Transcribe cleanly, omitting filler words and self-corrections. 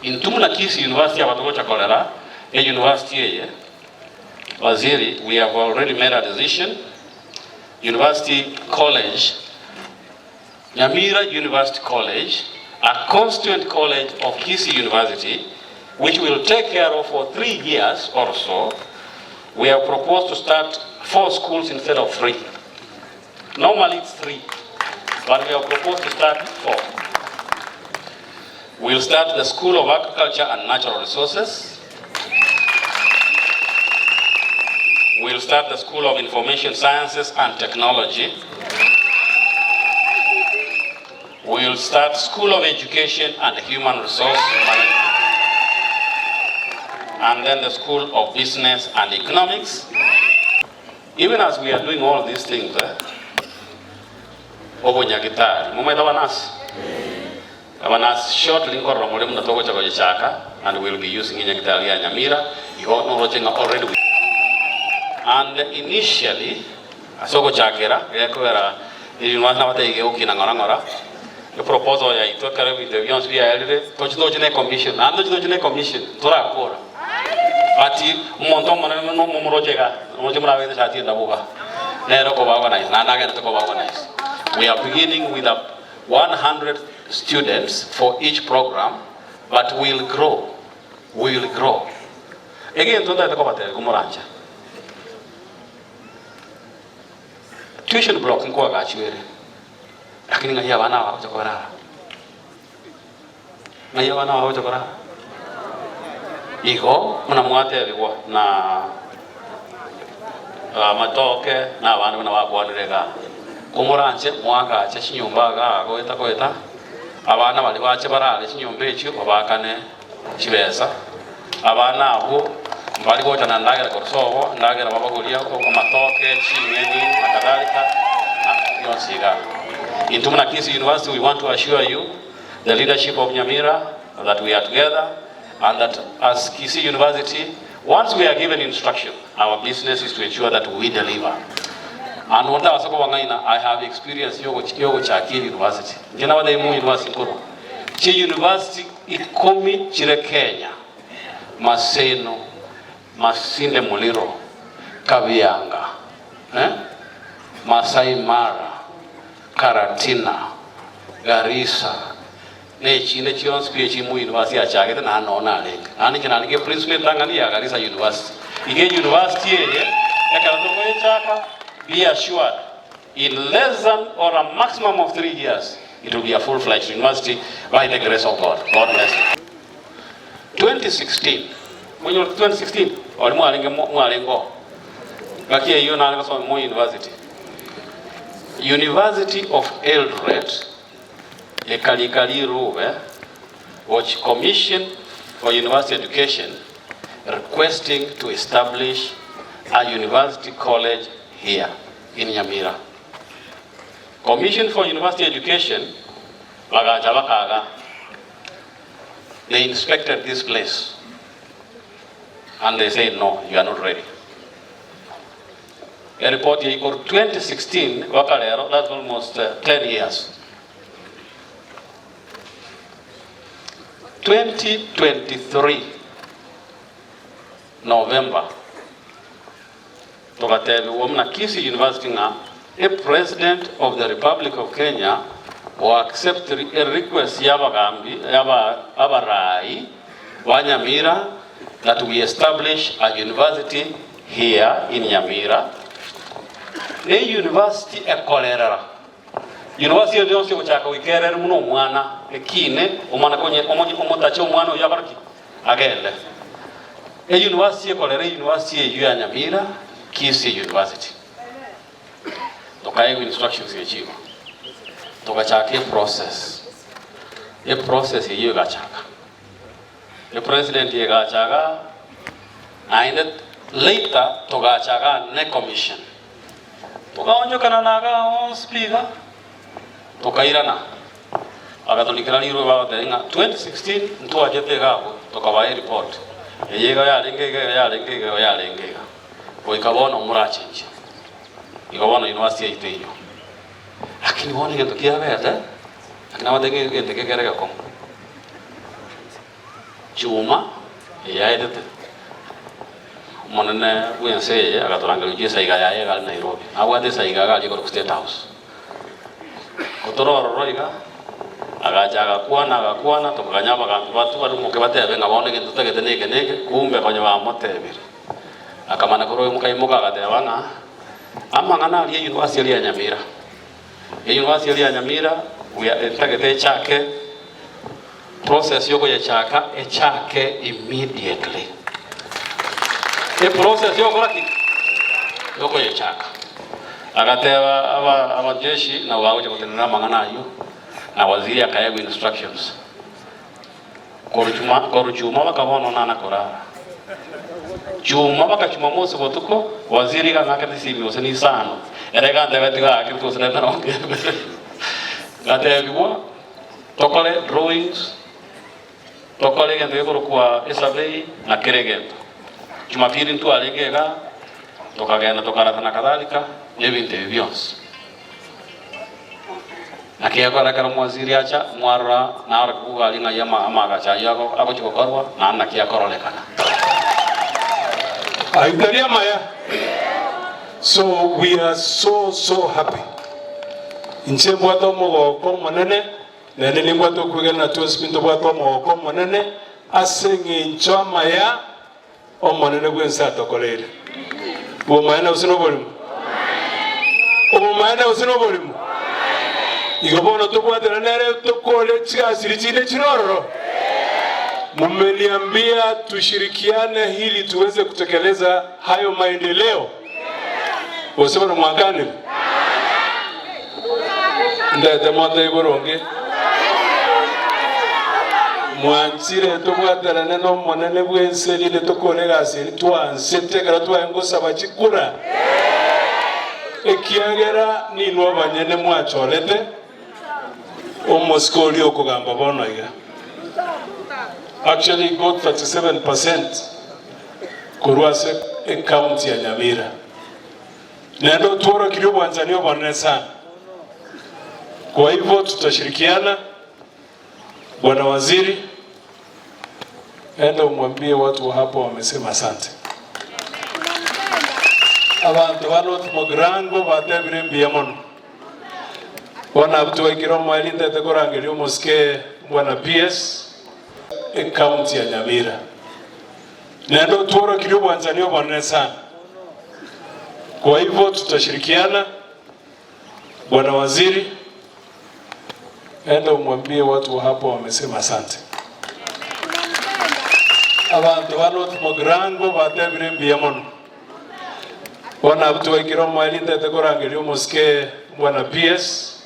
Intwe buna Kisii University aba togocha korera e university eye, Waziri, we have already made a decision, University College, Nyamira University College, a constituent college of Kisii University, which we will take care of for 3 years or so, we have proposed to start 4 schools instead of 3. Normally it's 3, but we have proposed to start 4. We'll start the School of Agriculture and Natural Resources. We'll start the School of Information Sciences and Technology. We'll start School of Education and Human Resource Management. And then the School of Business and Economics. Even as we are doing all these things, eh, obonyagitari, momanyete abanasi? Abanasi shortly nkorora more buna togocha gochichaka and we will be using enyagitari ya Nyamira, igo noroche ng'a already we and initially ase ogochakera gekogera ebinywa nabatebie gegokina ng'ora ng'ora, eproposal yaito ekero ebinto ebi bionsi biaerire, tochi toche ne ecommission, naende tochi toche ne ecommission, torakora. But omonto omonene buna omomoroche iga, oroche morabegete eshati endabu iga, nere okoba organize, naende agenderete koba organize. We are beginning with a 100 students for each program, but we will grow, we will grow. Egento ntagete kobatebia komoranche, tuition block nkoagachwa ere, lakini ng'ai abana aba bagocha korara? Ng'ai abana aba bagocha korara? Igo buna mwatebigwa na amatoke na abande buna bakwanire igaa, komoranche moagache chinyomba igaa goeta goeta, abana baria bache barare chinyomba echio babaakane chibesa, abana abwo mbari gocha na endagera korwa sobo, endagera babagoria amatoke, ching'eni na kadhalika na bionsi igaa. Intwe buna Kisii University we want to assure you the leadership of Nyamira that we are together and that as Kisii University once we are given instruction our business is to ensure that we deliver. And onde ase kobang'aina I have experience yogochakia university. Inche nabatebi mu university nkorwa. Chi university ikomi chire Kenya, Maseno, Masinde Muliro, Kabianga, eh, Masai Mara, Karatina, Garissa, ne echinde chionsi pi echi mu university achagete naende noo narenge. Naende inche narenge principal entang'ani ya Garissa University. Iga university eye ekero tokoyechaka be assured in less than or a maximum of 3 years it will be a full fledged university by the grace of God. God bless you. 2016 monyorete 2016 ori mwarenge mwarenge oo ngaki eyio nare gosoma mo university University of Eldoret ekarika rirube gochi Commission for University Education requesting to establish a university college here in Nyamira. Commission for University Education bagacha bakaga they inspected this place and they said no you are not ready. A report ya igoro 2016 mpaka rero that's almost uh, 10 years. 2023 November Togatebigwa buna Kisii University ng'a e President of the Republic of Kenya o acceptiri e request y'abagambi abarai ba Nyamira that we establish a university here in Nyamira. Ne university ekorerera. University ende yonsi egochaka goika erere buna omwana ekine omwana konye omotache omwana oyio akore ki? Agende. Eyunivasiti ekorera eyunivasiti eyio ya Nyamira, Kisii University. Tokaegwa instructions echi igo. Togachaka eprocess. Eprocess eyio egachaka. Epresident egacha igaa, naende later togacha igaa ne commission. Togaonchokana na igaa onsi pi iga, tokairana. Bagatorikera rirube bagatebia ng'a 2016 ntwachete iga abwo tokabaa ereport eye iga yarenge iga iga yarenge iga iga yarenge iga goika bono morachenchie. Igo bono university yaito eyio. Lakini bono egento kiabete, lakini nabatebie ng'a egento eke kere egekong'u. Chuma eyaetete, Omonene bw'ense eye agatorangeria gochia esaiga yaye iga are Nairobi. Nabwate esaiga iga aria korokwa State House. Gotore ororo iga, agacha agakwana agakwana, tokaganya abagambi batwarumoke batebe ng'a bono egento totagete neke neke, kumbe konya bamotebire. Akamana korwa oyomo kaimoka agateba ng'a amang'ana aria eyunivasiti eria ya Nyamira, eyunivasiti eria ya Nyamira we are etagete echake process yokoyechaka echake immediately. Eprocess yogokora ki? Yokoyechaka. Agateba aba abajeshi nabo bagocha gotenenera amang'ana ayio, na waziri akaegwa instructions. Korwa chuma korwa chuma baka bono nana korara. Chuma baka chumamosi botuko, waziri iga ang'akete esimi gose nisano, ere iga antebeti iga aakire gose nere narongete. Ngatebigwa tokore drawings, tokore egento gekorokwa esurvey na kera egento. Jumapili ntwarenge igaa, tokagenda tokarata na kadhalika, na ebinto ebi bionsi. Naki gekogera ekero mwaziri acha, mwarora naro kobua ring'ai ama amaagacho ayio ago agochia gokorwa, naende naki akororekana. Ayio tari amaya? So we are so so happy. Inche mbwate omogoko omonene, naende nimbwate okwegena na twensi pi ntobwate omogoko omonene ase eng'encho amaya Omonene bw'ense atokoreire. Obomaene gose noborimo? Obomaene gose noborimo? Igo bono tobwatane nere tokore chigasiri chinde chire ororo. Mumeniambia tushirikiane ili tuweze kutekeleza hayo maendeleo. Gose bono mwakanire? Ndete mote boronge. Mwanchire tobwaterane n'Omonene bw'ense erinde tokore egasi eria twansete ekero twaye ngosaba chikura, ekiagera ninwe abanyene mwachorete omosike oria okogamba bono iga. Actually got 37% korwa ase ecounty ya Nyamira. Naende otworokirie obwanchani obonene sana. Kwa hivyo tutashirikiana, Bwana Waziri, enda umwambie watu wa hapo wamesema asante. Abanto ba North Mugirango batebire mbuya mono. Bono abwo twaikire omoerio ntete korangeria omosike Bwana PS ecounty ya Nyamira. Naende otworokirie obwanchani obonene sana. Kwa hivyo tutashirikiana, Bwana Waziri, enda umwambie watu wa hapo wamesema asante. Abanto ba North Mugirango batebire mbuya mono. Bono abwo twaikire omoerio ntete korangeria omosike Bwana PS.